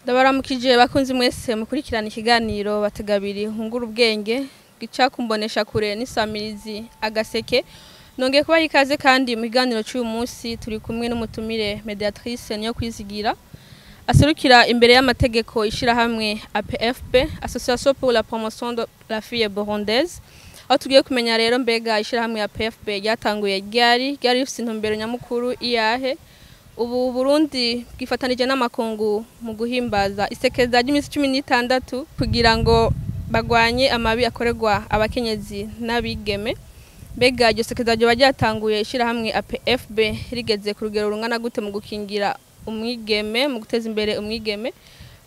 Ndabaramukije bakunzi mwese mukurikirana ikiganiro Bategabiri hungura ubwenge gica kumbonesha kure n'isamirizi Agaseke. Nongeye kubaha ikaze kandi mu kiganiro cy'uyu munsi turi kumwe n'umutumire Mediatrice Niyo Kwizigira, aserukira imbere y'amategeko ishirahamwe APFB, Association pour la promotion de la fille burundaise, aho tugiye kumenya rero mbega ishirahamwe APFB ryatanguye ryari, ryari rifise intumbero nyamukuru iyahe, ubu Burundi bwifatanije n'amakungu mu guhimbaza isekeza ry'iminsi 16 kugira ngo bagwanye amabi akorerwa abakenyezi n'abigeme. Mbega iryo sekeza ryoba ryatanguye ishirahamwe APFB rigeze ku rugero rungana gute mu gukingira umwigeme, mu guteza imbere umwigeme?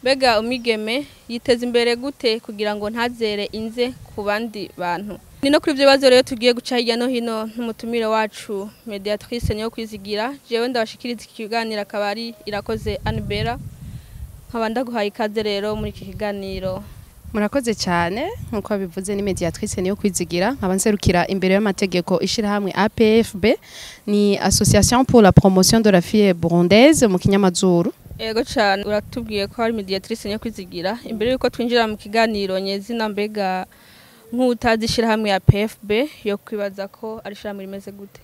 Mbega umwigeme yiteza imbere gute kugira ngo ntazere inze ku bandi bantu? Ni no kuri ibyo bibazo rero tugiye guca hirya no hino n'umutumire wacu Mediatrice Niyo Kwizigira. Jewe ndabashikiriza iki kiganiro akaba ari Irakoze Anibera, nkaba ndaguhaye ikaze rero muri iki kiganiro. Murakoze cyane. Nkuko bivuze, ni Mediatrice Niyo Kwizigira, nkaba nserukira imbere y'amategeko ishirahamwe APFB, ni Association pour la promotion de la fille burundaise mu kinyamazuru. Ego cyane, uratubwiye ko ari Mediatrice Niyo Kwizigira. Imbere yuko twinjira mu kiganiro nyezina, mbega nk'utazi ishirahamwe ya PFB yo kwibaza ko ari ishirahamwe rimeze gute?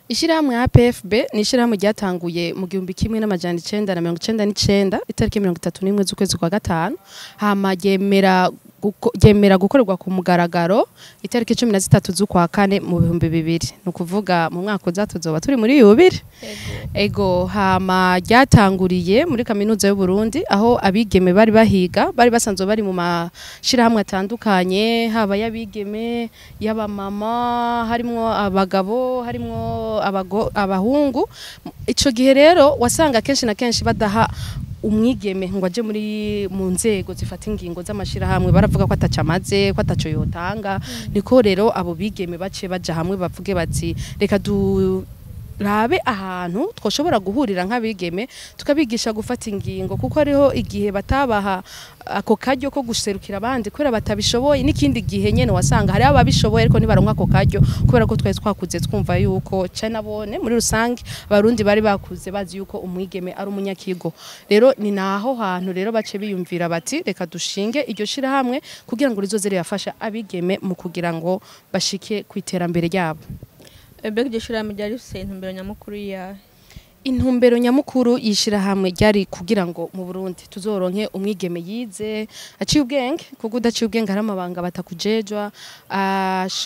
Ishirahamwe APFB ni ishirahamwe ryatanguye mu 1999, itariki 31 z'ukwezi kwa gatanu, hama ryemera gukorerwa ku mugaragaro itariki 13 z'ukwa kane mu 2000, ni ukuvuga mu mwaka uza tuzoba turi muri yubile. Ego, hama ryatanguriye muri Kaminuza y'u Burundi, aho abigeme bari bahiga bari basanzwe bari mu mashirahamwe atandukanye, haba y'abigeme, y'abamama, harimwo abagabo, harimwo abahungu. Ico gihe rero wasanga kenshi na kenshi badaha umwigeme ngo aje muri mu nzego zifata ingingo z'amashirahamwe, baravuga ko atacamaze, ko ataco yotanga. Niko rero abo bigeme bace baja hamwe bavuge bati: "Reka du rabe ahantu twoshobora guhurira nk'abigeme, tukabigisha gufata ingingo," kuko hariho igihe batabaha ako karyo ko guserukira abandi kubera batabishoboye, n'ikindi gihe nyene wasanga hariho ababishoboye ariko ntibaronka ako karyo, kubera ko twari twakuze twumva yuko cane nabone muri rusange Abarundi bari bakuze bazi yuko umwigeme ari umunyakigo. Rero ni naho hantu rero bace biyumvira bati: "Reka dushinge iryo shirahamwe kugira ngo rizoze rirafasha abigeme mu kugira ngo bashike ku iterambere ryabo." Mbega iryo shirahamwe ryari rifise intumbero nyamukuru iyahe? Intumbero nyamukuru y'ishirahamwe ryari kugira ngo mu Burundi tuzoronke umwigeme yize, aciye ubwenge, kuko udaciye ubwenge hari amabanga batakujejwa,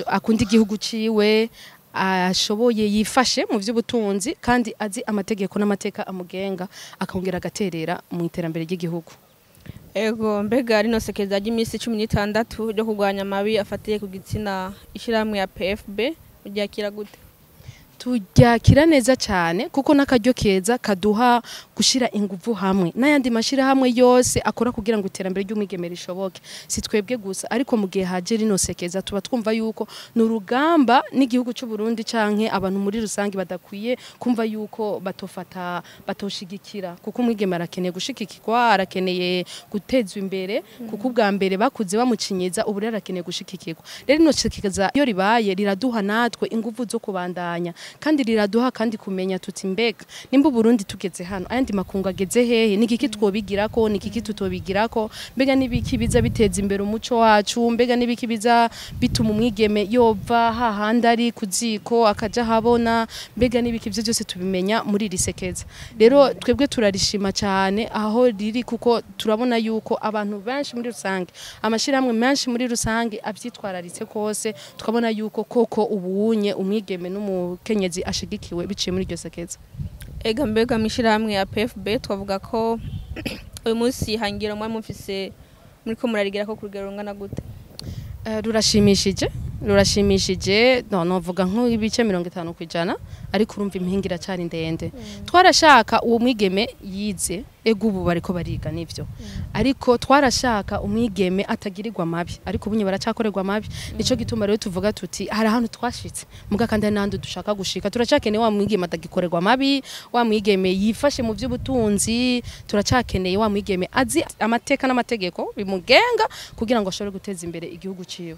akunda igihugu ciwe, ashoboye, yifashe mu vy'ubutunzi, kandi azi amategeko n'amateka amugenga, akongera agaterera mu iterambere ry'igihugu. Ego, mbega rino sekeza ry'iminsi 16 ryo kurwanya amabi afatiye ku gitsina, ishirahamwe ya PFB muryakira gute? Turyakira neza cyane, kuko n'akaryo keza kaduha gushira inguvu hamwe n'ayandi mashirahamwe yose akora kugira ngo iterambere ry'umwigeme rishoboke. Si twebwe gusa, ariko mu gihe haje rino sekeza tuba twumva yuko ni urugamba n'igihugu cy'u Burundi canke abantu muri rusange badakwiye kumva yuko batofata, batoshigikira, kuko umwigeme arakeneye gushigikirwa, arakeneye gutezwa imbere, kuko ubwa mbere bakuze bamucinyiza, ubu rero arakeneye gushigikirwa. Rero rino sekeza iyo ribaye riraduha natwe inguvu zo kubandanya, kandi riraduha kandi kumenya tuti: "Mbega nimba Burundi tugeze hano, ayandi makungu ageze hehe? Ni igiki twobigirako? Ni igiki tutobigirako? Mbega nibiki biza biteza imbere umuco wacu? Mbega nibiki biza bituma umwigeme yova hahandi ari kuziko akaja habona? Mbega nibiki?" Ivyo byose tubimenya muri iri sekeza. Rero twebwe turarishima cyane aho riri, kuko turabona yuko abantu benshi muri rusange, amashirahamwe menshi muri rusange avyitwararitse kose, tukabona yuko koko ubunye umwigeme n'umukenyezi ashigikiwe biciye muri iryo sekeza. Ega, mbega mw'ishirahamwe ya PFB twavuga ko uyu munsi hangiro mwe mufise muriko murarigira ko ku rugero rungana gute? Rurashimishije, rurashimishije. No novuga nk'ibice 50%, ariko urumva impinga iracari ndende. Twarashaka uwo mwigeme yize, ego ubu bariko bariga nivyo, ariko twarashaka umwigeme atagirirwa amabi, ariko ubunye baracakorerwa amabi. Nico gituma rero tuvuga tuti hari ahantu twashitse muga kandi hari n'ahandi dushaka gushika. Turacakeneye wa mwigeme atagikorerwa amabi, wa mwigeme yifashe mu by'ubutunzi, turacakeneye wa mwigeme azi amateka n'amategeko bimugenga kugira ngo ashobore guteza imbere igihugu ciwe.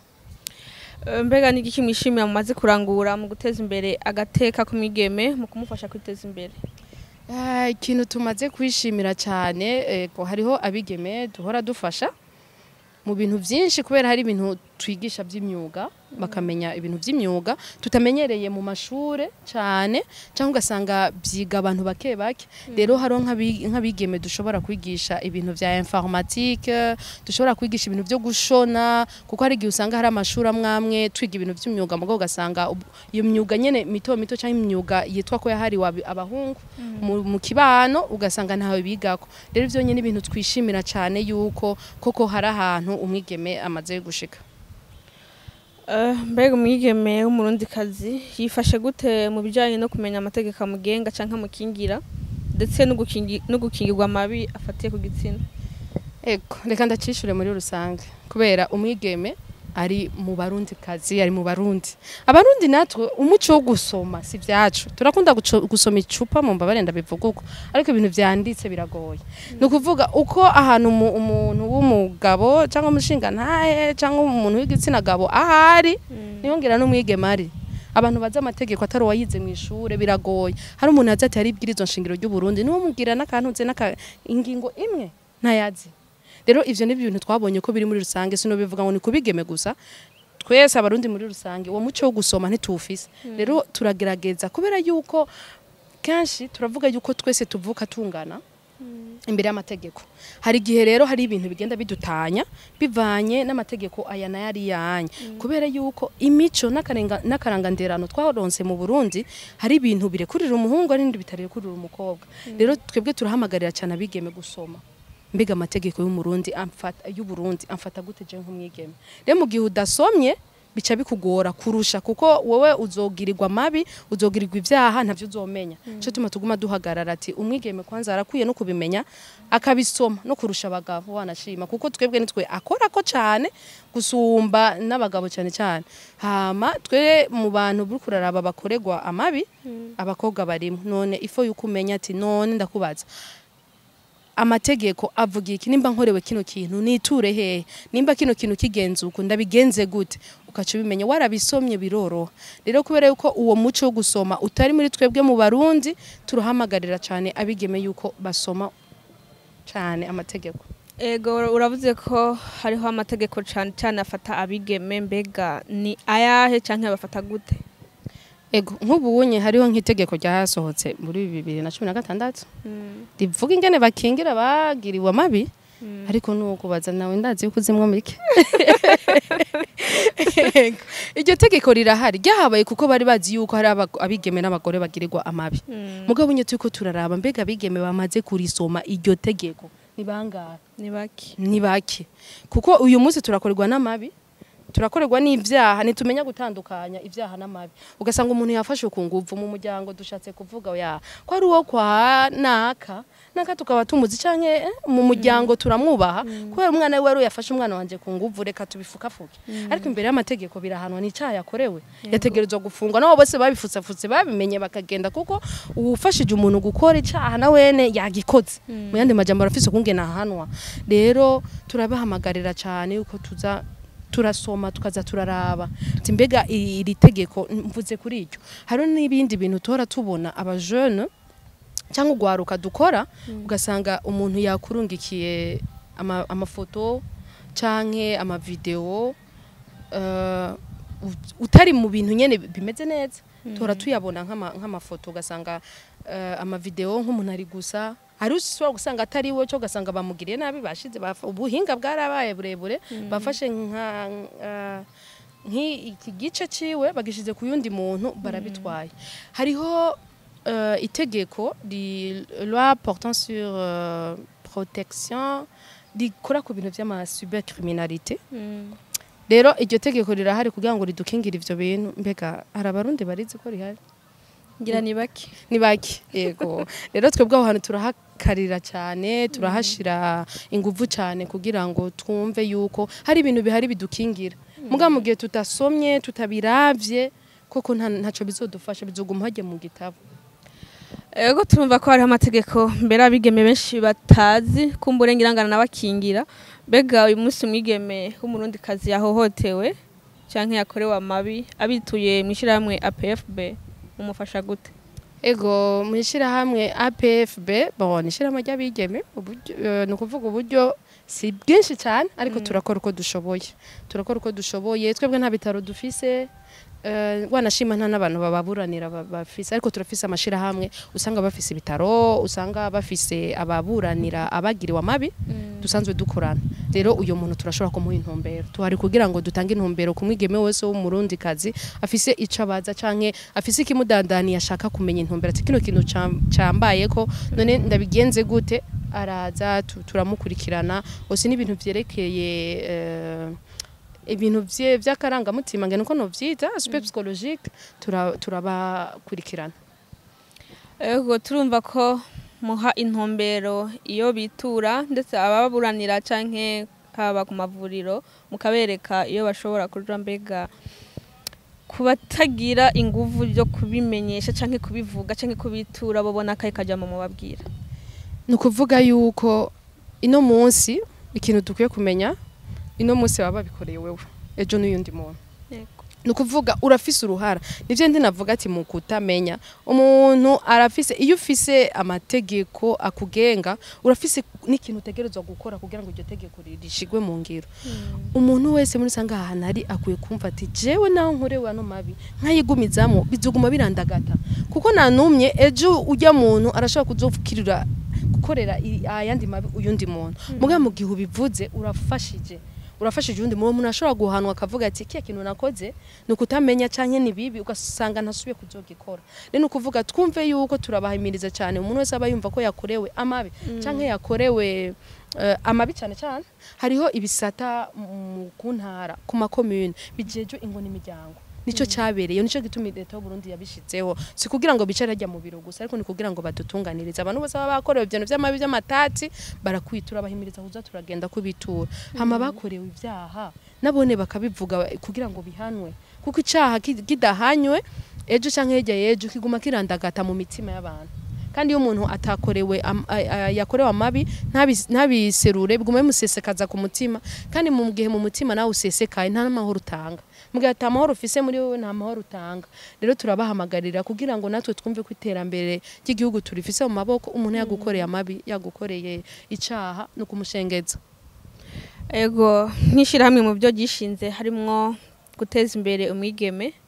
Mbega ni igiki mwishimira mumaze kurangura mu guteza imbere agateka k'umwigeme, mu kumufasha kwiteza imbere? Ikintu tumaze kwishimira cyane, ko hariho abigeme duhora dufasha mu bintu byinshi, kubera hari ibintu twigisha by'imyuga, bakamenya ibintu by'imyuga tutamenyereye mu mashure cyane, cyangwa ugasanga byiga abantu bake bake. Rero hariho nk'abigeme dushobora kwigisha ibintu vya informatique, dushobora kwigisha ibintu byo gushona, kuko hari igihe usanga hari amashuri amwe amwe twiga ibintu by'imyuga, mugabo ugasanga iyo myuga nyene mito mito cyangwa imyuga yitwa ko yahariwe abahungu mu kibano, ugasanga ntawe bigako. Rero ivyo nyene ibintu twishimira cyane, yuko koko hari ahantu umwigeme amaze gushika. Mbega umwigeme w'umurundikazi yifashe gute mu bijanye no kumenya amategeko amugenga canke amukingira, ndetse no gukingirwa amabi afatiye ku gitsina? Ego, reka ndacishure muri rusange, kubera umwigeme ari mu Barundi kazi, ari mu Barundi. Abarundi natwe umuco wo gusoma si vyacu. Turakunda gusoma icupa, mu mbabare ndabivuga uko, ariko ibintu vyanditse biragoye. Ni ukuvuga uko ahantu umuntu w'umugabo cyangwa umushinga ntahe cyangwa umuntu w'igitsina gabo ahari, niyongera n'umwigeme ari. Abantu bazi amategeko atari uwayize mu ishure biragoye. Hari umuntu azi ati hari ibwirizwa nshingiro ry'u Burundi, niwo mubwira n'akantu nze n'aka ingingo imwe ntayazi. Rero ivyo ni ibintu twabonye ko biri muri rusange, sino bivuga ngo ni kubigeme gusa, twese Abarundi muri rusange uwo muco wo gusoma ntituwufise. Rero turagerageza, kubera yuko kenshi turavuga yuko twese tuvuka tungana imbere y'amategeko. Hari igihe rero hari ibintu bigenda bidutanya bivanye n'amategeko aya nayo ari yanya, kubera yuko imico n'akaranganderano twaronse mu Burundi, hari ibintu birekurira umuhungu hari n'ibindi bitarekurira umukobwa. Rero twebwe turahamagarira cyane abigeme gusoma. Mbega amategeko y'Umurundi amfata, y'Uburundi amfata gute je nk'umwigeme? Rero mu gihe udasomye bica bikugora kurusha, kuko wowe uzogirirwa mabi, uzogirirwa ivyaha ntavyo uzomenya. Cyo tuma tuguma duhagarara ati umwigeme kwanza arakwiye no kubimenya, akabisoma no kurusha abagabo wanashima, kuko twebwe nitwe akora ko cyane gusumba n'abagabo cyane cyane. Hama twe mu bantu buri kuraraba bakoregwa amabi, abakobwa barimo. None ifo yuko umenya ati none ndakubaza, amategeko avuga iki? Nimba nkorewe kino kintu niture hehe? Nimba kino kintu kigenze uko ndabigenze gute? Ukaca ubimenya warabisomye, biroroha. Rero kubera yuko uwo muco wo gusoma utari muri twebwe mu Barundi, turahamagarira cyane abigeme yuko basoma cyane amategeko. Ego, uravuze ko hariho amategeko cane cane afata abigeme, mbega ni ayahe canke bafata gute? Ego, nk'ubunye hariho nk'itegeko ryasohotse muri 2016 rivuga ingene bakingira bagiriwe amabi, ariko nuko baza nawe ndazi yuko uzimwo mike. Iryo tegeko rirahari, ryahabaye kuko bari bazi yuko hari abigeme n'abagore bagirirwa amabi. Mugabo unye turiko turaraba, mbega abigeme bamaze kurisoma iryo tegeko ni bangahe? Ni bake. Ni bake, kuko uyu munsi turakorerwa n'amabi, turakorerwa n'ibyaha, ntitumenya gutandukanya ibyaha n'amabi. Ugasanga umuntu yafashe ku nguvu mu muryango, dushatse kuvuga ya ko ari uwo kwa naka naka, tukaba tumuzi canke mu muryango turamwubaha, kubera umwana we wari yafashe umwana wanje ku nguvu, reka tubifukafuke. Ariko imbere y'amategeko birahanwa, ni icyaha yakorewe, yategerezwa gufungwa. Nabo bose babifutse babimenye bakagenda, kuko uwufashije umuntu gukora icyaha na wene yagikoze. Mu yandi majambo arafise ukungene ahanwa. Rero turabahamagarira cyane yuko tuza turasoma, tukaza turaraba ati mbega iri tegeko mvuze kuri iryo. Hari n'ibindi bintu tora tubona abajene cyangwa ugwaruka dukora, ugasanga umuntu yakurungikiye amafoto canke amavideo utari mu bintu nyene bimeze neza. Tora tuyabona nk'amafoto, ugasanga amavideo nk'umuntu ari gusa, hari ushobora gusanga atari we, cyo ugasanga bamugiriye nabi, bashize ubuhinga bwarabaye burebure, bafashe nka nk'iki gice ciwe bagishize ku yundi muntu, barabitwaye. Hariho itegeko di loi portant sur protection rikora ku bintu vy'ama cybercriminalité. Rero iryo tegeko rirahari kugira ngo ridukingire ivyo bintu. Mbega hari Abarundi barizi ko rihari? Ngira ni bake. Ni bake, yego. Rero twebwe aho hantu turahakarira cyane, turahashira inguvu cyane, kugira ngo twumve yuko hari ibintu bihari bidukingira. Muga mu gihe tutasomye, tutabiravye koko, ntaco bizodufasha, bizoguma hajya mu gitabo. Ego, turumva ko hariho amategeko mbere abigeme benshi batazi, kumbure ngirangana n'abakingira. Mbega uyu munsi umwigeme w'umurundikazi yahohotewe canke yakorewe amabi abituye mw'ishirahamwe APFB, mumufasha gute? Ego, mu ishyirahamwe APFB, bon, ni ishyirahamwe ry'abigeme, uburyo ni ukuvuga uburyo si bwinshi cyane, ariko turakora uko dushoboye, turakora uko dushoboye. Twebwe nta bitaro dufise, wanashima nta n'abantu bababuranira bafise, ariko turafise amashirahamwe usanga bafise ibitaro, usanga bafise ababuranira abagiriwe amabi dusanzwe dukorana. Rero uyo muntu turashobora kumuha intumbero. Tuhari kugira ngo dutange intumbero ku mwigeme wese w'umurundi kazi afise ico abaza canke afise ikimudandaniye, ashaka kumenya intumbero, ati kino kintu cambayeko, none ndabigenze gute? Araza, turamukurikirana ose n'ibintu vyerekeye ibintu vy'akarangamutima, ngene uko novyita, aspect psychologique, turabakurikirana. Ego, turumva ko muha intumbero iyo bitura, ndetse ababuranira canke haba ku mavuriro mukabereka iyo bashobora kuja. Mbega kubatagira inguvu zo kubimenyesha canke kubivuga canke kubitura, babona akahe kajambo mubabwira? Ni ukuvuga yuko ino munsi ikintu dukwiye kumenya, ino munsi baba babikoreye wewe, ejo n'uyundi muntu. Ni ukuvuga urafise uruhara. Nivyo ndi navuga ati mu kutamenya, umuntu arafise, iyo ufise amategeko akugenga, urafise n'ikintu utegerezwa gukora kugira ngo iryo tegeko rishigwe mu ngiro. Umuntu wese muri usanga ahantu ari akwiye kumva ati jewe naho nkorewe ano mabi, nkayigumizamo, bizoguma birandagata, kuko nanumye ejo ujya muntu arashobora kuzofukirira gukorera ayandi mabi uyundi muntu. Muga mu gihe ubivuze, urafashije uwundi muntu. Umuntu ashobora guhanwa akavuga ati kiya kintu nakoze ni ukutamenya canke ni bibi, ugasanga ntasubiye kuzogikora. Rero ni ukuvuga twumve yuko turabahimiriza cyane umuntu wese aba yumva ko yakorewe amabi canke yakorewe amabi. Cyane cyane hariho ibisata ku ntara, ku makomune, bijejwe ingo n'imiryango. Nico cyabereye, nico gituma leta y'u Burundi yabishizeho, si kugira ngo bicare hajya mu biro gusa, ariko ni kugira ngo badutunganirize. Abantu bose baba bakorewe ibintu by'amabi, by'amatati, barakwitura, bahimiriza kuza turagenda kubitura. Hama bakorewe ibyaha nabone bakabivuga kugira ngo bihanwe, kuko icaha kidahanywe, ejo canke hirya y'ejo kiguma kirandagata mu mitima y'abantu. Kandi iyo umuntu atakorewe yakorewe amabi ntabiserure, biguma bimusesekaza ku mutima. Kandi mu gihe mu mutima nawe usesekaye, nta n'amahoro utanga. Mu gihe ata mahoro ufise muri wowe, nta mahoro utanga. Rero turabahamagarira kugira ngo natwe twumve ko iterambere ry'igihugu turifise mu maboko. Umuntu yagukoreye amabi, yagukoreye icaha, no kumushengeza. Ego, nk'ishyirahamwe mu byo gishinze harimwo guteza imbere umwigeme.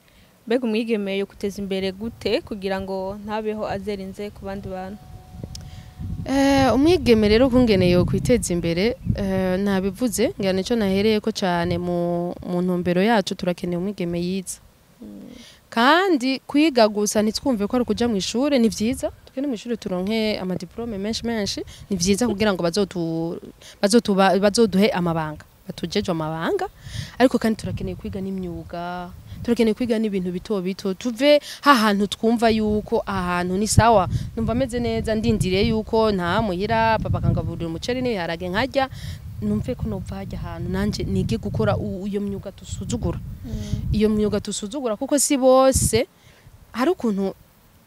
Mbega umwigeme yo guteza imbere gute kugira ngo ntabeho azerinze ku bandi bantu? Umwigeme rero kungene yo kwiteza imbere, nabivuze ngira nico nahereye ko cyane mu ntumbero yacu, turakeneye umwigeme yize. Kandi kwiga gusa ntitwumve ko ari ukuja mu ishure. Ni vyiza tugende mu ishure turonke amadiplome menshi menshi, ni vyiza kugira ngo bazoduhe amabanga, batujejwe amabanga, ariko kandi turakeneye kwiga n'imyuga, turakeneye kwiga n'ibintu bito bito, tuve hahantu twumva yuko ahantu ni sawa, numva ameze neza, ndindiriye yuko nta muhira papa akangaburira umuceri n'ibiharage nkarya, numve ko nova hajya ahantu nanje nige gukora iyo myuga dusuzugura, iyo myuga dusuzugura, kuko si bose. Hari ukuntu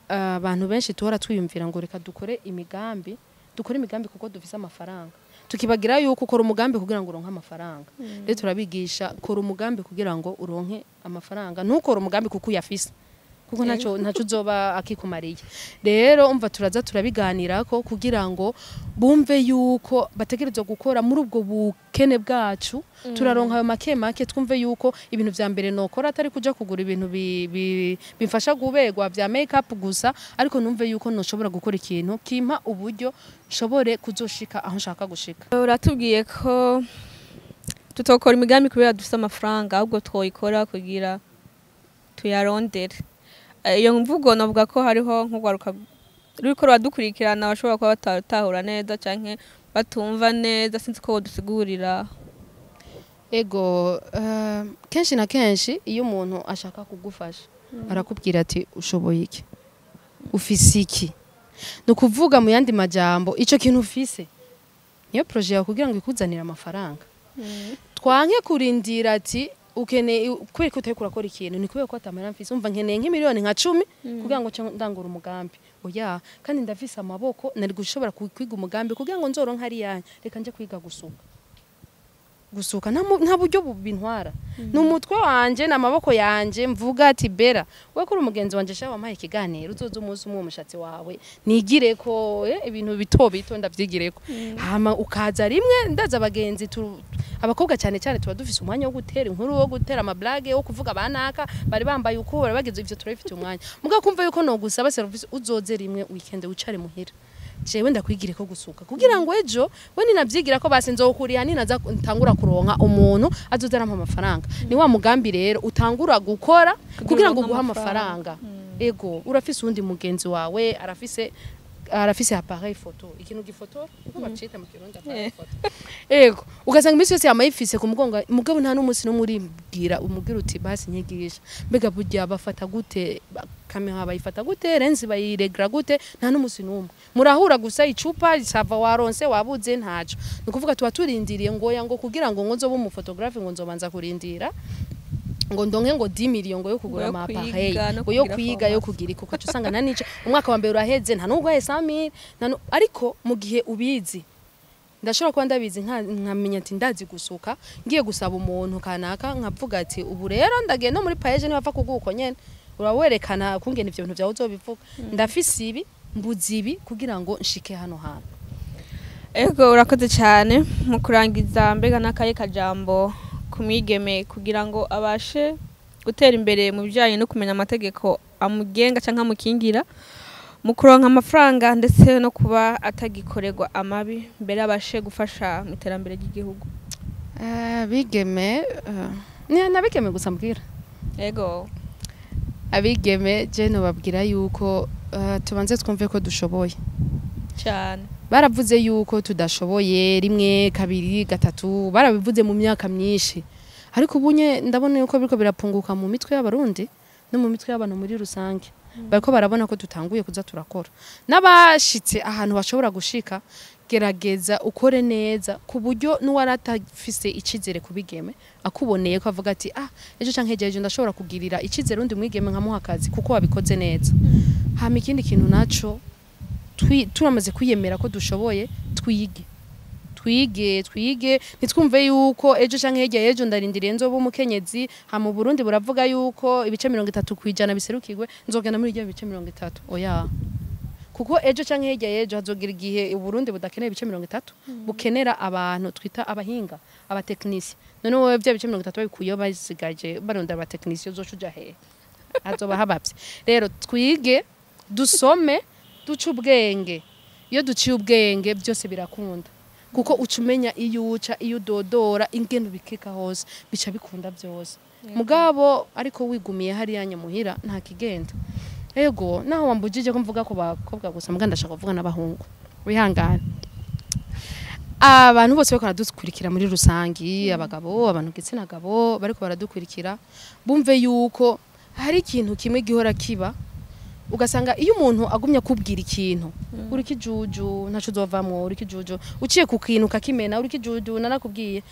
abantu benshi tuhora twiyumvira ngo reka dukore imigambi, dukore imigambi kuko dufise amafaranga, tukibagira yuko ukora umugambi kugira ngo uronke amafaranga. Rero turabigisha kora umugambi kugira ngo uronke amafaranga, ntukore umugambi kuko uyafise, kuko ntaco uzoba akikumariye. Rero umva, turaza turabiganirako kugira ngo bumve yuko bategerezwa gukora muri ubwo bukene bwacu. Turaronka ayo make make, twumve yuko ibintu vya mbere nokora atari kuja kugura ibintu bimfasha guberwa vya make up gusa, ariko numve yuko noshobora gukora ikintu kimpa uburyo nshobore kuzoshika aho nshaka gushika. Uratubwiye ko tutokora imigambi kubera dufite amafaranga, ahubwo twoyikora kugira tuyarondere. Iyo mvugo navuga ko hariho nk'urwaruka ruriko ruradukurikirana bashobora kuba batatahura neza canke batumva neza. Sinzi ko wodusigurira. Ego, kenshi na kenshi iyo umuntu ashaka kugufasha arakubwira ati ushoboye iki, ufise iki? Ni ukuvuga mu yandi majambo, ico kintu ufise niyo projet yawe kugira ngo ikuzanire amafaranga. Twanke kurindira ati ukeneye, kubera ko utariko urakora ikintu ni kubera ko atamara mfise, umva nkeneye nk'imiliyoni nka 10 kugira ngo nce ndangure umugambi. Oya, kandi ndafise amaboko, nari gushobora kwiga umugambi kugira ngo nzoronke ariyanyu. Reka nje kwiga gusuka. Gusuka nta buryo bintwara, ni umutwe wanje n'amaboko yanje. Mvuga ati: "Bera, we kuri umugenzi wanje sha, wampaye ikiganiro, uzoza umunsi umwe umushatsi wawe nigireko ibintu bito bito ndavyigireko." Hama ukaza rimwe. Ndaza abagenzi abakobwa cyane cyane tuba dufise umwanya wo gutera inkuru, wo gutera amablague, wo kuvuga banaka bari bambaye uko bari bageze. Ivyo turabifite umwanya. Mugabo kumva yuko no gusaba service, uzoze rimwe weekend wicare muhira, jewe ndakwigire ko gusuka, kugira ngo ejo we ninavyigira ko basi nzokuriha, ninaza ntangura kuronka umuntu azoza arampa amafaranga. Ni wa mugambi rero utangura gukora kugira ngo uronke uguhe amafaranga. amafaranga. Ego, urafise uwundi mugenzi wawe arafise appareil photo, ikintu gifotora, uko bacita mu Kirundi appareil photo. Ego, ugasanga iminsi yose yamayifise ku mugongo, mugabo nta n'umunsi n'umwe uribwira umubwira uti: "Basi nyigisha, mbega burya bafata gute kamera, bayifata gute, lens bayiregra gute?" Nta n'umunsi n'umwe murahura, gusa icupa sava waronse wabuze ntaco. Ni ukuvuga tuba turindiriye ngo ya ngo kugira ngo nzobe umuphotographe, ngo nzobanza kurindira ngo ndonke ngo 10 million ngo yo kugura Ngo yo ama kwiga appareil, no ngo yo kugira kwiga, yo formation. Kugira iko ukaca usanga nta nico, umwaka wa mbere uraheze nta nubwo wahe 100,000 ariko mu gihe ubizi, ndashobora kuba ndabizi, nkamenya ati ndazi gusuka, ngiye gusaba umuntu kanaka nkavuga ati: "Ubu rero ndagiye no muri PAEEJ, niba kuguko nyene urawerekana kungena ivyo bintu vyawe uzobivuga, ndafise ibi, mbuze ibi kugira ngo nshike hano hantu." Ego, urakoze cyane. Mu kurangiza, mbega n'akaye kajambo ku mwigeme kugira ngo abashe gutera imbere mu bijyanye no kumenya amategeko amugenga cyangwa amukingira mu kuronka amafaranga, ndetse no kuba atagikorerwa amabi, mbere abashe gufasha mu iterambere ry'igihugu? Bigeme, ni nabigeme gusa mbwira. Ego. Abigeme je nobabwira yuko tubanze twumve ko dushoboye. Cyane. Baravuze yuko tudashoboye rimwe, kabiri, gatatu, barabivuze mu myaka myinshi, ariko ubunye ndabona yuko biriko birapunguka mu mitwe y'Abarundi no mu mitwe y'abantu muri rusange. Bariko barabona ko dutanguye kuza turakora. N'abashitse ahantu bashobora gushika, gerageza ukore neza ku buryo n'uwaratafise icizere kubigeme akuboneye ko avuga ati: "Ah, ejo canke ejo ejo ndashobora kugirira icizere undi mwigeme nkamuha akazi kuko wabikoze neza." Hama ikindi kintu naco, turamaze kwiyemera ko dushoboye, twige, twige, twige. Ntitwumve yuko ejo canke hirya y'ejo ndarindiriye nzoba umukenyezi, hama Burundi buravuga yuko ibice 30% biserukirwe, nzogenda muri ibyo bice 30. Oya, kuko ejo canke hirya y'ejo hazogira igihe Uburundi budakeneye ibice 30, bukenera abantu twita abahinga, abatekinisiye. None wowe bya bice 30 babikuyeho, basigaje barondera abatekinisiye, uzoca uja hehe? Hazoba habavye. Rero twige, dusome, duce ubwenge. Iyo duciye ubwenge byose birakunda, kuko uca umenya iyo uca, iyo udodora, ingene ubikika hose, bica bikunda byose. Mugabo ariko wigumiye hariya nyamuhira, nta kigenda. Ego, naho wambujije ko mvuga ku bakobwa gusa, mbwa ndashaka kuvuga n'abahungu, wihangane. Abantu bose bariko baradukurikira muri rusangi, abagabo, abantu gitsina gabo bariko baradukurikira, bumve yuko hari ikintu kimwe gihora kiba, ugasanga iyo umuntu agumye akubwira ikintu: "Uri kijuju, ntaco uzovamwo, uri kijuju, uciye ku kintu kakimena, uri kijuju, narakubwiye."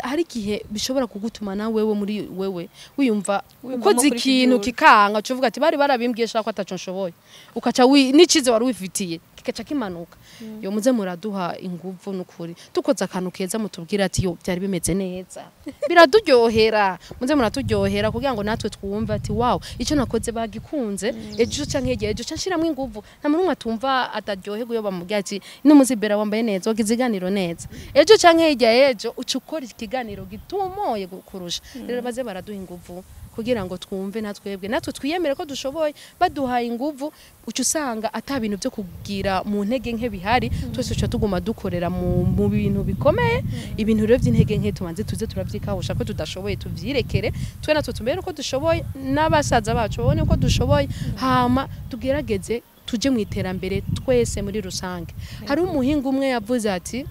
Hari igihe bishobora kugutuma na wewe muri wewe wiyumva Wiyumvamo ukoze kuri ikintu kijuju. Kikanga, uca uvuga ati: "Bari barabimbwiye shaka ko ataco nshoboye." Ukaca n'icize wari wifitiye kikaca kimanuka. Yo muze muraduha inguvu n'ukuri. Dukoze akantu keza mutubwira ati: "Yo, byari bimeze neza." Biraturyohera. Muze muraturyohera kugira ngo natwe twumve ati: "Wow, icyo nakoze bagikunze." Ejo canke hirya ejo ca nshiramwo inguvu. Nta muntu n'umwe atumva ataryoherwa iyo bamubwiye ati: "N'umuzibera wambaye neza, wagize iganiro neza." Ejo canke hirya ejo uca ukora ikiganiro gitumoye kurusha. Rero baze baraduha inguvu kugira ngo twumve natwebwe, natwe twiyemere ko dushoboye. Baduhaye inguvu, uca usanga ata bintu byo kugira mu ntege nke bihari. Twese uca tuguma dukorera mu bintu bikomeye. Ibintu rero by'intege nke tubanze tuze turavyikahusha ko tudashoboye, tuvyirekere. Twe natwe tumere ko dushoboye, n'abasaza bacu babone ko dushoboye, hama tugerageze tuje mu iterambere twese muri rusange. Hari umuhinga umwe yavuze ati: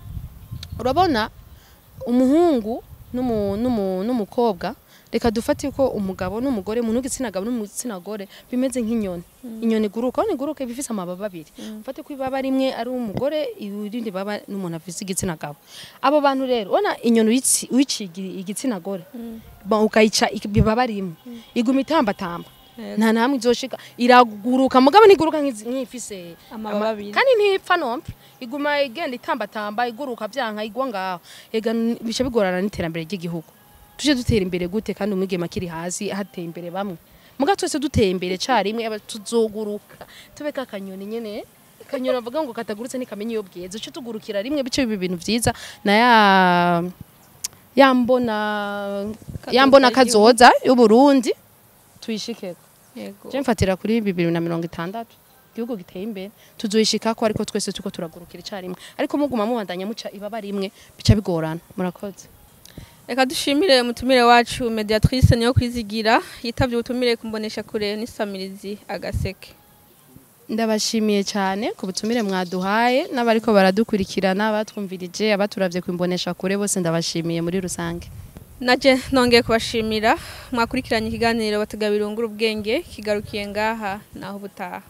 "Urabona umuhungu n'umukobwa, reka dufate ko umugabo n'umugore, umuntu w'igitsina gabo n'umugitsina gore bimeze nk'inyoni. Inyoni iguruka, aho iguruka iba ifise amababa abiri. Ufate ko ibaba rimwe ari umugore, irindi baba n'umuntu afise igitsina gabo. Abo bantu rero, ubona inyoni uyiciye igitsina gore, ukayica ibaba rimwe, iguma itambatamba." Yego. Nta namwe izoshika. Iraguruka, mugabo ntiguruka nk'ifise amababa abiri. Kandi ntipfa nompe, iguma igenda itambatamba, iguruka, vyanka igwa ngaho. Ega bica bigorana n'iterambere ry'igihugu. Tuje dutera imbere gute kandi umwigeme akiri hasi, hateye imbere bamwe? Muga twese duteye imbere carimwe, aba tuzoguruka tube kakanyoni nyene. Kanyoni bavuga ngo katagurutse ntikamenya iyo bweze. Uce tugurukira rimwe, bice biba ibintu vyiza na ya yambona yambona kazoza y'Uburundi tuyishikeko. Yego. Je mfatira kuri 2060, igihugu giteye imbere tuzoyishikako, ariko twese tuko turagurukira icarimwe. Ariko muguma mubandanya muca ibaba rimwe, bica bigorana. Murakoze. Reka dushimire umutumire wacu Mediatrice Niyo Kwizigira yitavye ubutumire kumbonesha kure n'isamirizi Agaseke. Ndabashimiye cyane ku butumire mwaduhaye, n'abariko baradukurikirana, batwumvirije, abaturavye kwimbonesha kure bose, ndabashimiye muri rusange. Naje nongeye kubashimira mwakurikiranye ikiganiro Bategabirungura Ubwenge, kigarukiye ngaha, naho ubutaha.